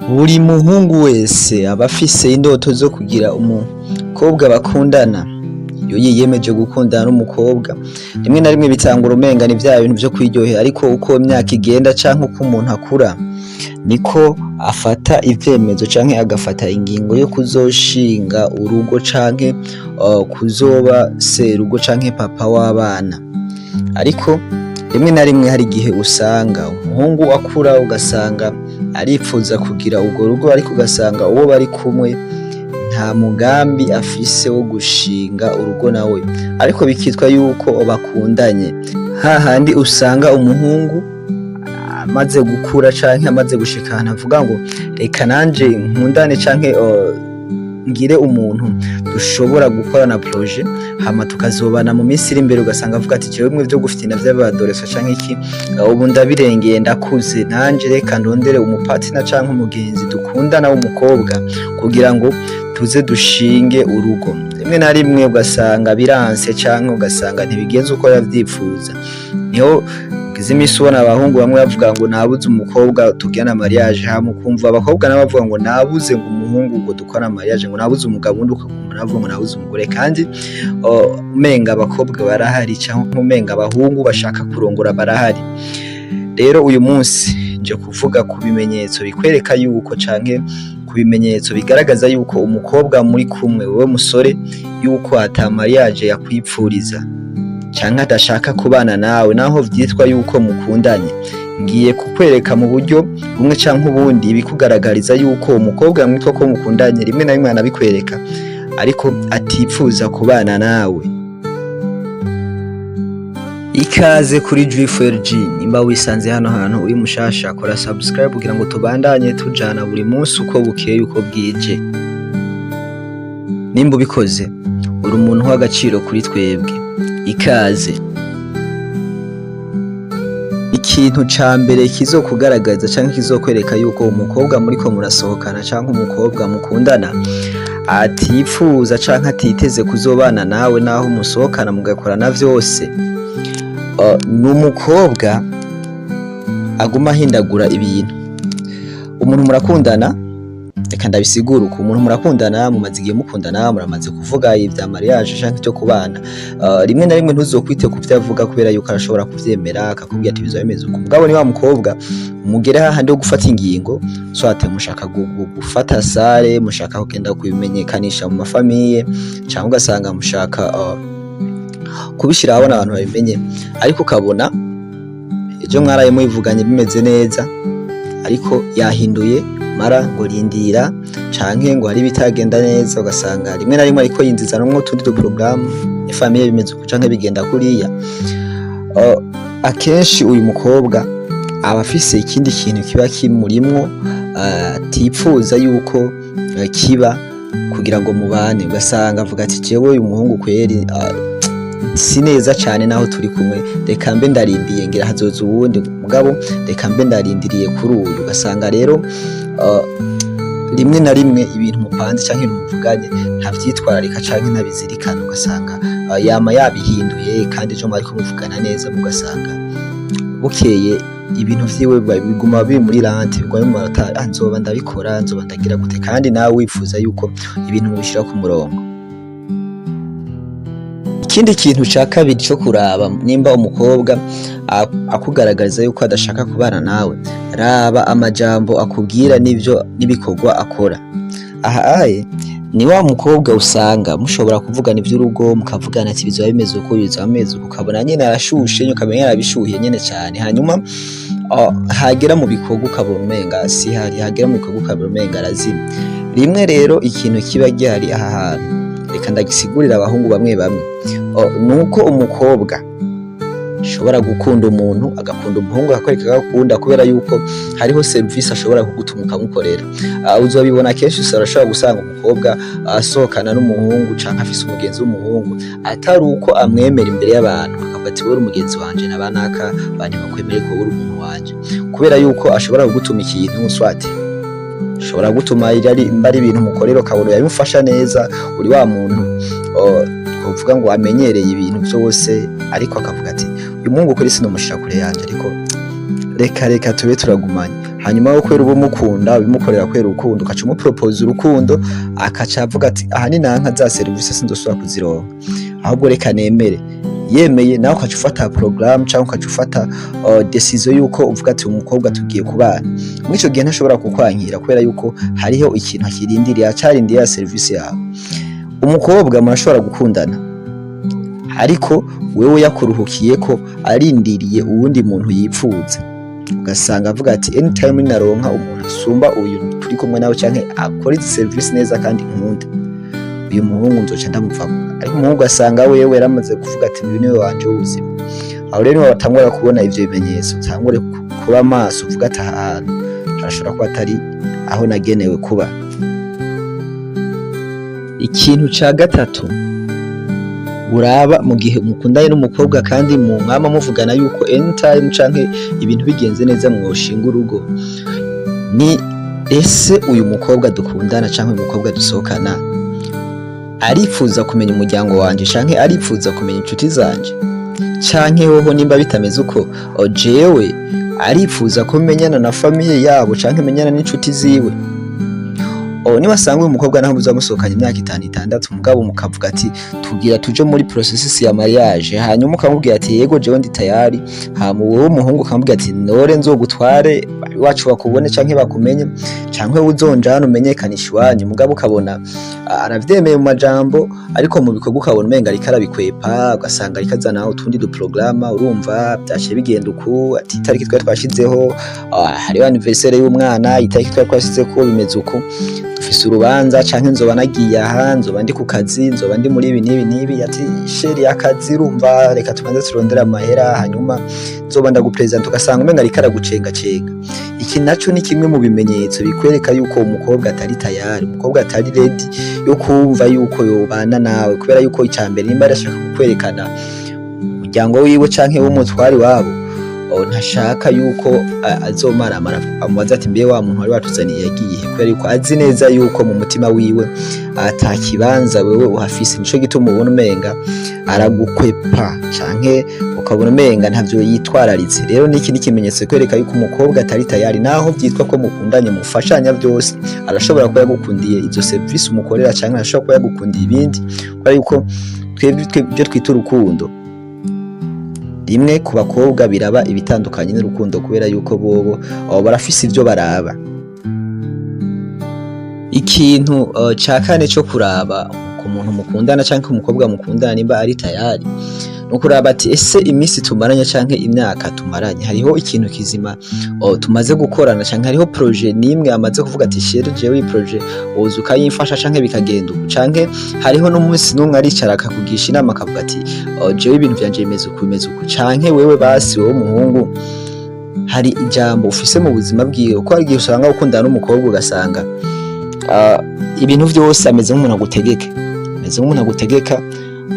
Buri muhungu wese aba afise indoto zo kugira umukobwa bakundana. Iyo yiyemeje gukundana n'umukobwa, rimwe na rimwe bitangura umenga ni vya bintu vyo kwiryohera, ariko uko imyaka igenda canke uko umuntu akura, niko afata ivyemezo canke agafata ingingo yo kuzoshinga urugo canke kuzoba serugo canke papa w'abana. Ariko rimwe na rimwe hari igihe usanga umuhungu akura, ugasanga aripfuza kugira urwo rugo, ariko ugasanga uwo bari kumwe nta mugambi afise wo gushinga urugo nawe, ariko bikitwa yuko bakundanye. Hahandi usanga umuhungu amaze gukura canke amaze gushika ahantu avuga ngo reka nanje nkundane canke ngire umuntu dushobora gukorana projet, hama tukazobana mu minsi iri imbere, ugasanga avuga ati jewe bimwe vyo gufyina vy'abadolescents canke iki, ubu ndabirengeye, ndakuze, nanje reka ndondere umupartner canke umugenzi dukundana w'umukobwa kugira ngo tuze dushinge urugo. Rimwe na rimwe ugasanga biranse canke ugasanga ntibigenze uko yavyipfuza. Niho ugize imisi ubona abahungu bamwe bavuga ngo nabuze umukobwa tugirana mariage, hama ukumva abakobwa nabo bavuga ngo nabuze ngo umuhungu ngo dukorane mariage, ngo nabuze umugabo, undi ukumva navuga ngo nabuze umugore, kandi umenga abakobwa barahari canke umenga abahungu bashaka kurongora barahari. Rero uyu munsi nje kuvuga ku bimenyetso bikwereka yuko, canke ku bimenyetso bigaragaza yuko umukobwa muri kumwe, wewe musore, yuko ata mariage yakwipfuriza canke adashaka kubana nawe naho vyitwa yuko mukundanye. Ngiye kukwereka mu buryo bumwe canke ubundi ibikugaragariza yuko umukobwa mwitwa ko mukundanye, rimwe na rimwe anabikwereka, ariko atipfuza kubana nawe. Ikaze kuri G4G. Nimba wisanze hano hantu uri mushasha, kora subscribe kugira ngo tubandanye tujana buri munsi uko bukeye uko bwije. Nimba ubikoze, uri umuntu w'agaciro kuri twebwe. Ikaze. Ikintu ca mbere kizokugaragaza canke kizokwereka yuko umukobwa muriko murasohokana canke umukobwa mukundana atipfuza canke atiteze kuzobana nawe naho musohokana mugakorana vyose, ni umukobwa aguma ahindagura ibintu. Umuntu murakundana, reka ndabisigure uko: umuntu murakundana, mumaze igihe mukundana, muramaze kuvuga ivya mariage canke ivyo kubana, rimwe na rimwe ntuzokwite kuvyo avuga, kubera yuko arashobora kuvyemera akakubwira ati bizoba bimeze uko. Mugabo ni wa mukobwa mugere hahandi ho gufata ingingo, soit mushaka gufata salle, mushaka kugenda kubimenyekanisha mu mafamilles, canke ugasanga mushaka kubishira ahabona abantu babimenye, ariko ukabona ejo mwaraye mubivuganye bimeze neza, ariko yahinduye mara ngo rindira canke ngo hari ibitagenda neza, ugasanga rimwe na rimwe ariko yinziza nomwo utundi duporogaramu, ifamille bimeze uku canke bigenda kuriya. Akenshi uyu mukobwa aba afise ikindi kintu kiba kimurimwo atipfuza yuko kiba kugira ngo mubane. Ugasanga avuga ati jewe uyu muhungu kweri si neza cane naho turi kumwe, reka mbe ndarindiye, ngira hazoza uwundi, mugabo reka mbe ndarindiriye kuri uyu. Ugasanga rero rimwe na rimwe ibintu mupanze canke ibintu muvuganye ntavyitwararika canke ntabizirikana, ugasanga yama yabihinduye, kandi ejo mwariko muvugana neza, mugasanga bukeye ibintu vyiwe biguma biri muri lente, biguma biri mu manota, ah, nzoba ndabikora, nzoba ndagira gute, kandi nawe wifuza yuko ibintu mubishira ku murongo. Ikindi kintu ca kabiri co kuraba nimba umukobwa akugaragariza yuko adashaka kubana nawe, raba amajambo akubwira n'ivyo n'ibikorwa akora. Aha aye ni wa mukobwa usanga mushobora kuvugana ivy'urugo, mukavugana ati bizoba bimeze uku, bizoba bimeze uku, ukabona nyene arashushe, ukamenya yarabishuhiye nyene cane, hanyuma hagera mu bikorwa ukabona umenga si hari, hagera mu bikorwa ukabona umenga arazimye. Rimwe rero ikintu kiba gihari aha hantu, reka ndagisigurira abahungu bamwe bamwe, nuko umukobwa ashobora gukunda umuntu, agakunda umuhungu, akakwereka ko agukunda, kubera yuko hariho service ashobora kugutuma ukamukorera. Uzobibona kenshi, urashobora gusanga umukobwa asohokana n'umuhungu canke afise umugenzi w'umuhungu, atari uko amwemera imbere y'abantu, akavuga ati wowe uri umugenzi wanje na banaka bantu bakwemere ko uri umuntu wanje, kubera yuko ashobora kugutuma ikintu, soit ashobora gutuma mba ari ibintu mukorera, ukabona yabimufasha neza, uri wa muntu twovuga ngo amenyereye ibintu vyose, ariko akavuga ati uyu muhungu kuri sinomushira kure yanje, ariko reka tube turagumanye. Hanyuma wo kubera uba umukunda, ubimukorera kubera urukundo, ukaca umupropose urukundo, akaca avuga ati: "Aha ni nanka za serivisi sinzosubira kuzironka, ahubwo reka nemere." Yemeye, nawe ukaca ufata programme cyangwa ukaca ufata decision yuko uvuga ati: "Umukobwa tugiye kubana." Muri ico gihe ntashobora kukwankira, kubera yuko hariho ikintu akirindiriye, acarindiriye ya serivisi yawe. Umukobwa murashobora gukundana, ariko wewe yakuruhukiye ko arindiriye uwundi muntu yipfuza, ugasanga avuga ati: "Anytime naronka umuntu asumba uyu turi kumwe nawe canke akora izi serivisi neza kandi nkunda, uyu muhungu nzoca ndamuvako." Ariko umuhungu asanga wewe yaramaze kuvuga ati: "Uyu niwe wanje w'ubuzima." Aho rero niho batangura kubona ivyo bimenyetso, utangure kuba maso, uvuga ati: "Aha hantu harashobora kuba atari aho nagenewe kuba." Ikintu ca gatatu uraba mu gihe mukundanye n'umukobwa kandi mu mwama muvugana yuko anytime canke ibintu bigenze neza mwoshinga urugo, ni: ese uyu mukobwa dukundana canke uyu mukobwa dusohokana arifuza kumenya umuryango wanje canke arifuza kumenya inshuti zanje? Canke hoho nimba bitameze uko, jewe arifuza ko menyana na famille yabo canke menyana n'inshuti ziwe? Niwasanga uyu mukobwa naho muza musohokanye imyaka 5, 6, mugabo mukavuga ati: "Tugira tuje muri processus ya mariage", hanyuma ukamubwira ati: "Yego, jewe ndi tayari", hama wowe umuhungu ukamubwira ati: "Nore nzogutware iwacu bakubone canke bakumenye, canke uzonjana umenyekanisha iwanyu", mugabo ukabona aravyemeye mu majambo, ariko mu bikorwa ukabona umenga ariko arabikwepa, ugasanga ariko azana utundi duprograma, urumva vyaciye bigenda uku, ati: "Itariki twari twashizeho, hariho anniversaire y'umwana, itariki twari twashizeko bimeze uku, dufise urubanza, canke nzoba nagiye aha, nzoba ndi ku kazi, nzoba ndi muri ibi n'ibi n'ibi", ati: "Chéri, akazi, urumva, reka tubanze turondere amahera, hanyuma nzoba ndagupresenta", ugasanga umenga ariko aragucengacenga. Iki naco ni kimwe mu bimenyetso bikwereka yuko umukobwa atari tayari, umukobwa atari ready yo kumva yuko yobana nawe, kubera yuko icambere, nimba arashaka kukwerekana umuryango wiwe canke w'umutwari wabo, ntashaka yuko azomaramara amubaza ati: "Mbe wa muntu wari watuzaniye yagiye?", kubera yuko azi neza yuko mu mutima wiwe ata kibanza wewe uhafise. Nico gituma ubona umenga aragukwepa canke ukabona umenga ntavyo yitwararitse. Rero niki ni ikimenyetso kwereka yuko umukobwa atari tayari, naho vyitwa ko mukundanye, mufashanya byose. Arashobora kuba yagukundiye izo service umukorera, canke arashobora kuba yagukundiye ibindi, kubera yuko twebwe ibyo twita urukundo rimwe ku bakobwa biraba ibitandukanye n'urukundo, kubera yuko bobo abo barafise ivyo baraba. Ikintu ca kane co kuraba ku muntu mukundana canke ku mukobwa mukundana nimba ari tayari, ni ukuraba ati: ese iminsi tumaranye canke imyaka tumaranye, hariho ikintu kizima tumaze gukorana, canke hariho projet nimwe amaze kuvuga ati: "Chéri, jewe iyi projet woza ukayimfasha", canke bikagenda uku, canke hariho n'umunsi n'umwe aricara akakugisha inama akavuga ati: "Jewe ibintu vyanje bimeze uku, bimeze uku", canke wewe basi, wowe umuhungu, hari ijambo ufise mu buzima bwiwe? Kuko hari igihe usanga ukundana n'umukobwa ugasanga ibintu vyose ameze nk'umuntu agutegeka, ameze nk'umuntu agutegeka.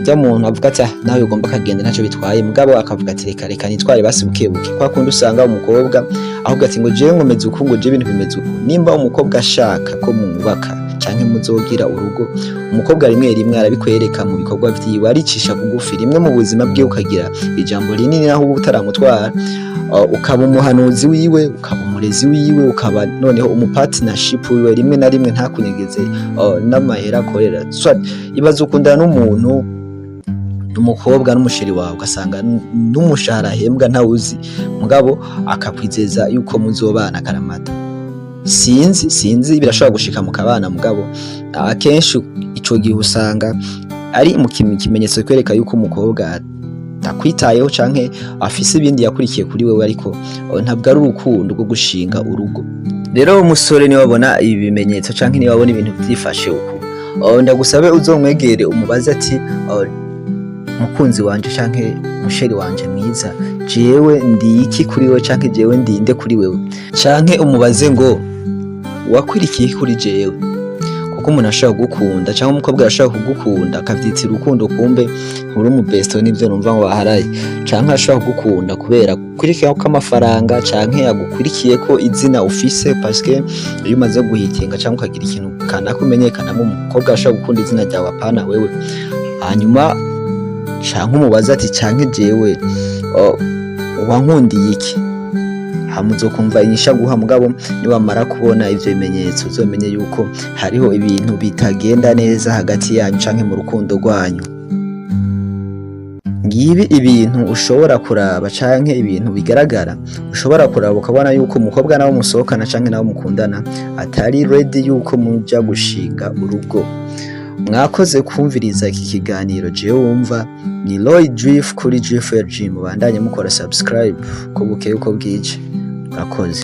Ujya muntu avuga ati: "Ah, nawe ugomba akagenda ntacyo bitwaye", mugabo akavuga ati: "Reka, reka nitware basi buke buke." Kwa kundi usanga umukobwa ahubwo ati ngo: "Jewe ngomeze uku", ngo: "Jewe ibintu bimeze uku." Nimba umukobwa ashaka ko mwubaka canke muzogira urugo, umukobwa rimwe rimwe arabikwereka mu bikorwa vyiwe, aricisha bugufi rimwe mu buzima bwiwe, ukagira ijambo rinini naho uba utaramutwara, ukaba umuhanuzi wiwe, ukaba umurezi wiwe, ukaba noneho umupartnership wiwe. Rimwe na rimwe ntakunyegeze n'amahera akorera. So, ibaze ukundana n'umuntu, umukobwa n'umuchéri wawe, ugasanga n'umushahara ahembwa ntawuzi, mugabo akakwizeza yuko muzobana akaramata. Sinzi, sinzi, birashobora gushika mu kabana, mugabo akenshi ico gihe usanga ari mu kimenyetso kwereka yuko umukobwa atakwitayeho canke afise ibindi yakurikiye kuri wewe, ariko ntabwo ari urukundo rwo gushinga urugo. Rero umusore, niba wabona ibi bimenyetso canke niba wabona ibintu vyifashe uku, ndagusabe uzomwegere umubaze ati: "Mukunzi wanje canke muchéri wanje mwiza, jewe ndi iki kuri wewe, canke jewe ndinde kuri wewe?" Canke umubaze ngo: "Wakwirikiye kuri jewe?" Kuko umuntu ashobora kugukunda cyangwa umukobwa arashobora kugukunda akavyitira urukundo, kumbe nturi umu besto, nivyo numva ngo baharaye, canke ashobora kugukunda kubera agukurikira ko amafaranga, canke agukurikiye ko izina ufise, parce iyo umaze guhitinga canke ukagira ikintu kanaka umenyekanamo, umukobwa arashobora gukunda izina ryawe, apana wewe. Hanyuma canke umubaze ati: "Canke jewe wankundiye iki?" Hama uzokumva inyishu aguha. Mugabo niwamara kubona ivyo bimenyetso, uzomenye yuko hariho ibintu bitagenda neza hagati yanyu canke mu rukundo rwanyu. Ngibi ibintu ushobora kuraba canke ibintu bigaragara ushobora kuraba ukabona yuko umukobwa nawe musohokana canke nawe mukundana atari ready yuko muja gushinga urugo. Mwakoze kumviriza iki kiganiro. Jewe wumva ni Roy Drift kuri Drift LG. Mubandanye mukora subscribe ko bukeye uko bwije. Murakoze.